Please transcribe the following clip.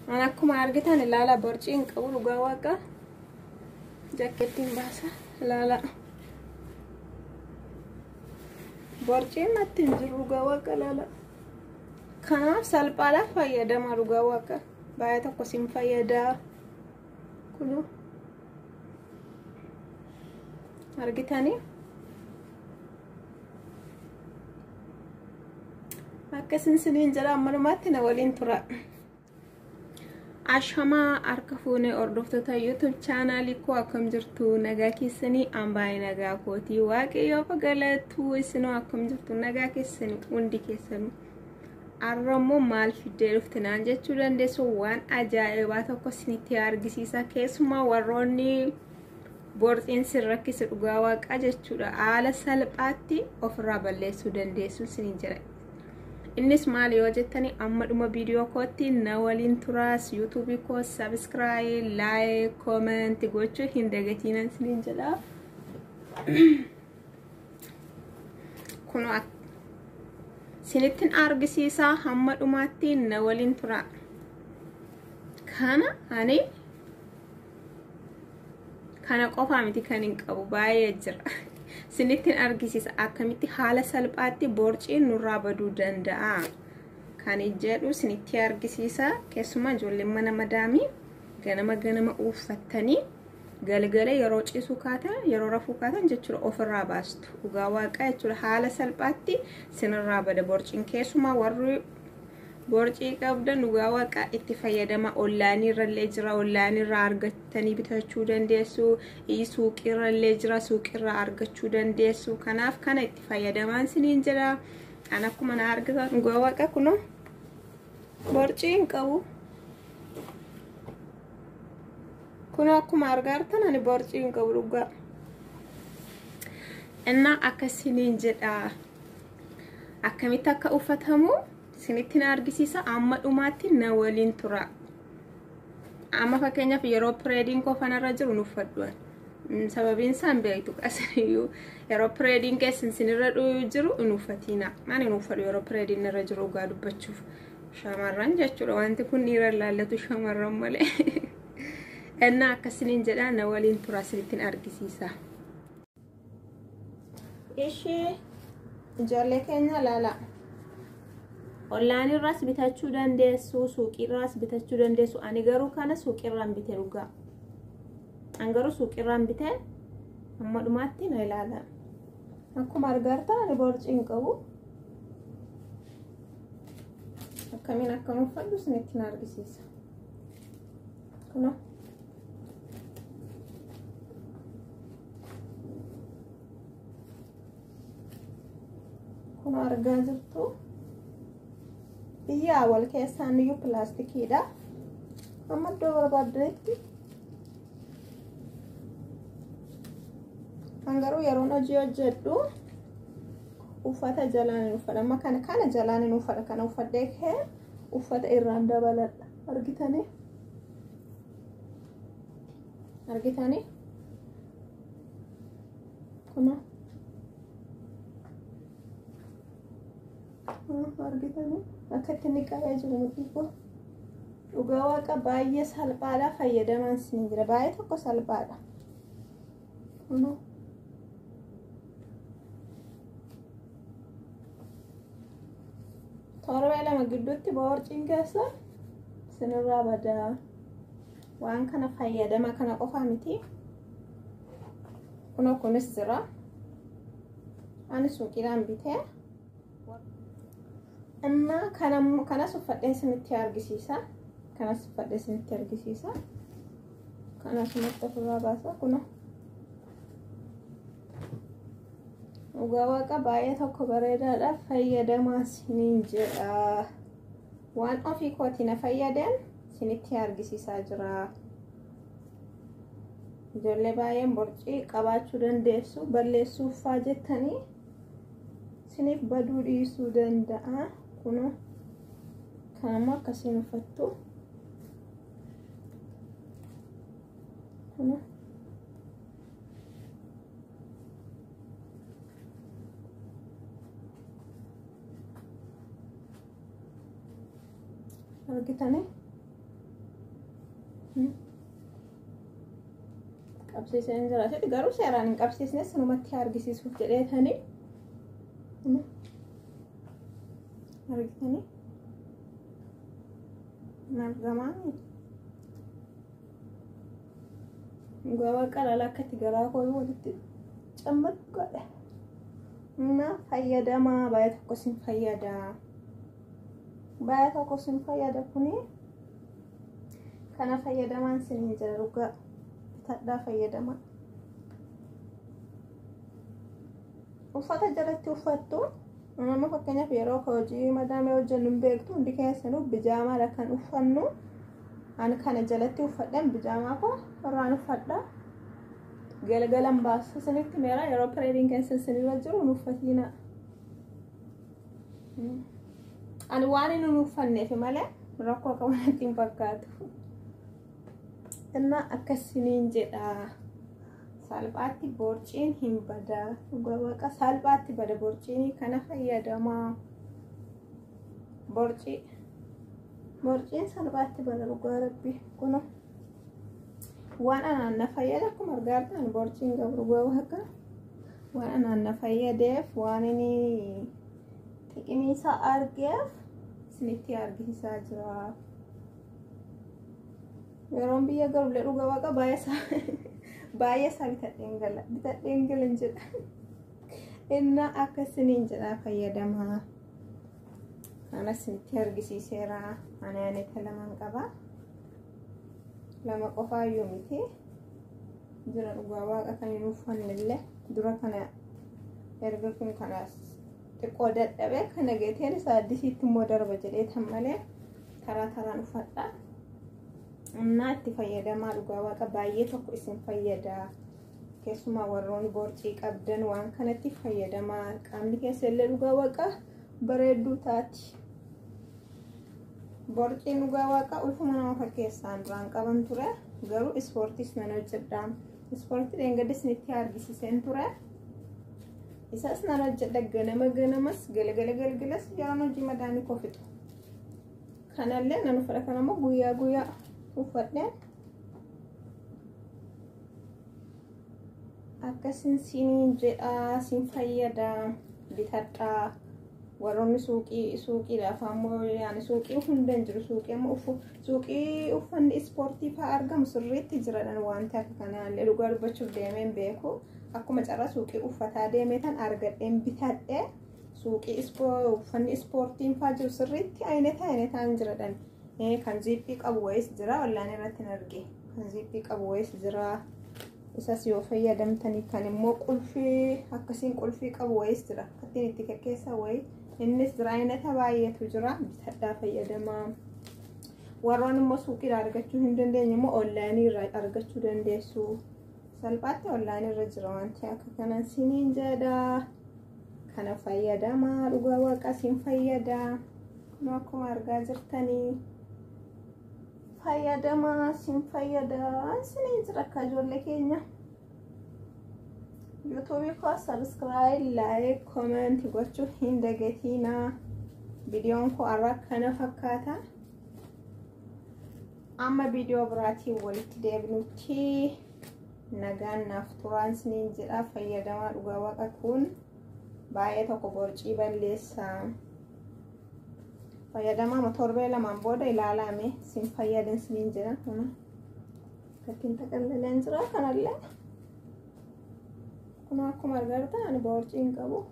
An akkuma argitan ilaala, borcii hin qabu dhugaa waaqa. Jakkeettiin baasa ilaala. Borciin natti hin jiru dhugaa waaqa, ilaala. Kanaaf salphaadhaaf fayyadama dhugaa waaqa. Baay'ee tokko sin fayyadaa. Kunoo argitanii? Akkasin siniin jedha, ammanumaatti na waliin tura. Ashamaa, harka fuunee hordoftoota YouTube chaanaalii koo, akkam jirtu? Nagaa keessanii? An baay'ee nagaa kootii, waaqayyoof galatu. Isinoo akkam jirtu? Nagaa keessanii hundi keessanuu? Har'a immoo maal fiddee dhufte naan jechuu dandeessu. Waan ajaa'ibaa tokko isinitti argisiisa. Keessumaa warroonni borciin sin rakkise, dhugaa waaqaa jechuudha, haala salphaatti ofirraa balleessuu dandeessu isiniin jedha. Innis maal yoo jettani, amma dhuma viidiyoo kootti na waliin turaas. YouTubeii koo subscribe, like, comment gochuu hin dagatiinan isiniin jedha. Kun isinittin argisiisaa, hamma dhumaatti na waliin tura. Kana ani kana qofaa miti kan hin qabu, baay'ee jira. Isinittin argisiisa akkamitti haala salphaatti borciin nurraa baduu danda'a kan jedhu isinitti argisiisa. Keessumaa ijoolleen mana madaamii ganama ganama uffattanii galgala yeroo ciisuu kaatan, yeroo rafuu kaatan jechuudha, ofirraa baastu dhugaa waaqaa jechuudha. Haala salphaatti sinirraa bada borciin. Keessumaa warri borcii qabdan, dhugaa waaqaa, itti fayyadama. Onlineii irrallee jira, onlineii irraa argattanii bitachuu dandeessu. Suuqiirrallee jira, suuqiirraa argachuu dandeessu. Kanaaf kana itti fayyadamaan siniin jedha. An akkuma na argitan, dhugaa waaqa, kunoo borcii hin qabu. Kunoo akkuma argaa jirtan ani borcii hin qabu dhugaa. Innaa akkasiniin jedha, akkamitti akka uffatamu isinitti na argisiisa, amma dhumaatti na waliin tura. Amma fakkeenyaaf yeroo periodiin koo fanarra jiru nuffadhu. Sababiin isaan beektu qasaniyyuu, yeroo periodiin keessan sinirra jiru hin uffatiina. Ani hin uffadhu yeroo periodiin irra jiru, dhugaa dubbachuuf. Shamarran jechuudha, wanti kun dhiira laallatu shamarran malee. Innaa akkasiniin jedha, na waliin tura, isinittiin argisiisa. Ishee ijoollee keenya, ilaala. Onlineii irraas bitachuu dandeessu, suuqiirraas bitachuu dandeessu. Ani garuu kana suuqiirraan bite dhugaa. An garuu suuqiirraan bite. Amma dhumaatti na ilaala. Akkuma argartan ani borcii hin qabu. Akkamiin akkam uffadhu isinitti na argisiisa. Kunoo. Kun argaa jirtu, biyya wal keessaan iyyuu pilaastikiidha. Amma iddoo barbaaddanitti. Kan garuu yeroon hojii hojjedhu uffata jalaan hin uffadha. Amma kana jalaan hin uffadha. Kana uffadhee kee uffata irraan dabaladha. Argitanii? Argitanii? Kunoo. Argitanii? Akka itti inni qabee jiru mudhii koo. Dhugaa waaqa, baay'ee salphaadha, fayyadamaan isin jira. Baay'ee tokko salphaadha. Kunoo. Torbee 2 gidduutti boorciin keessa isinirraa badaa. Waan kana fayyadama, kana qofaa miti. Kunoo kunis jira. Ani suuqiidhaan bitee. Amma kanas uffadhee isinitti argisiisa. Kanas uffadhee isinitti argisiisa. Kanas sumatti ofirraa baasa kunoo. Dhugaa waaqa, baay'ee tokko bareedaadha, fayyadamaa isiniin jedha. Waan ofii kootii na fayyadan isinitti argisiisaa jira. Ijoollee baay'een borcii qabaachuu dandeessu, balleessuuf faa jettanii isiniif baduu dhiisuu danda'a. Kunoo kanammoo akkasiin uffattu. Kunoo. Argitanii? Qabsiiseen jira. Asitti garuu seeraan hin qabsiisne, sanumatti argisiisuuf jedheetanii. Argitanii? Argamaa. Gabaa qalala akkatti garaa koo walitti cammadu godhe. Na fayyadamaa, baay'ee tokko sin fayyada. Baay'ee tokko sin fayyada kuni. Kana fayyadamaan siniin jira, dhugaa. Bitadhaa, fayyadamaa. Uffata jalatti uffattu. Nama fakkeenyaaf yeroo hojii madaamee hojjennu hin beektu, hundi keessanuu bijaamaadha kan uffannu. Ani kana jalatti uffadhan, bijaamaa koo irraan uffadha. Galgalan baasa isinitti meera, yeroo pireediin keessa isinirra jiru hin uffatiina. Ani waan inni hin uffanneef malee rakkoo qabu natti hin fakkaatu. Innaa akkasiniin jedha. Salphaatti borciin hin bada. Dhugaa waaqa, salphaatti bada borciin, kana fayyadamaa. Borcii. Borciin salphaatti bada, dhugaa rabbi kuna. Waan anaan na fayyada, akkuma argaa jirtan borciin qabu, dhugaa waaqa. Waan anaan na fayyadeef, waan inni xiqimii isaa argeef isinitti argisiisaa jira. Yeroon biyya galullee, dhugaa waaqa, baay'ee isaa bitadheen gala, bitadheen galan jedha. Innaa akkasiniin jedha, fayyadamaa. Kana isinitti argisiiseera. Ani aneta lamaan qaba. Lama qofaayyuu miti. Jira, dhugaa waaqa, kan hin uffannellee dura kana erga kun kanas xiqqoo dadhabee kana gateen isa addisiitti immoo darba jedhee tan malee karaa karaan uffadha. Innaa itti fayyadamaa, dhugaa waaqa, baay'ee tokko isin fayyada. Keessumaa warroonni borcii qabdan waan kanatti fayyadamaa, qaamni keessa illee, dhugaa waaqa, bareedduu taati. Borciin, dhugaa waaqa, ulfuma nama fakkeessaan duraan qaban ture, garuu ispoortiis nan hojjedha. Ispoortii dheengadda isinitti argisiiseen ture. Isas nan hojjedha, ganama ganamas, galgala galgalas, yeroon hojii madaanii koo fixu. Kanallee nan uffadha, kanammoo guyyaa guyyaa uffadheen akkasin siniin jedha, sin fayyada, bitadhaa. Warroonni suuqii, suuqiidhaaf ammoo yaani suuqii hunda hin jiru, suuqii ammoo suuqii uffanni ispoortii fa'aa argamu sirriitti jiradhan. Wanti akka kanaallee dhugaa dubbachuuf deemeen beeku, akkuma carraa suuqii uffataa deemee tan argadheen bitadhee. Suuqii uffanni ispoortiin fa'aa jiru sirriitti ayineta ayinetaan jiradhan. Kan ziippii qabu wayis jira, wallaan irratti hin arge, kan ziippii qabu wayis jira, isas yoo fayyadamtanii. Kan immoo qulfii akkasiin qulfii qabu wayis jira, akkattiin itti kekkeessa wayii innis jira. Aynata baay'eetu jira, bitadhaa, fayyadamaa. Warroon immoo suuqiidhaa argachuu hin dandeenye immoo onlaayinii irraa argachuu dandeessu. Salphaatti onlaayinii irra jira wanti akka kanan siniin jedha. Kana fayyadamaa, dhugaa waaqa siin fayyada. Kun akkuma argaa jirtanii fayyadamaa, siin fayyada siniin jira. Akka ijoollee keenya yuutuubii koo subscribe, like, comment gochuu hin dagatinaa. Viidiyoon koo har'a kana fakkaata. Amma viidiyoo biraatiin walitti deebinutti nagaan naaf turaan siniin jedha. Fayyadamaa, dhugaa waaqa, kun baay'ee tokko borcii balleessa. Fayyadamaa, torbee 2n booda ilaalame sin fayyadan siniin jedha. Kuna fakkiin taqallaleen jira kanallee. Kun akkuma argartan ani borcii hin qabu.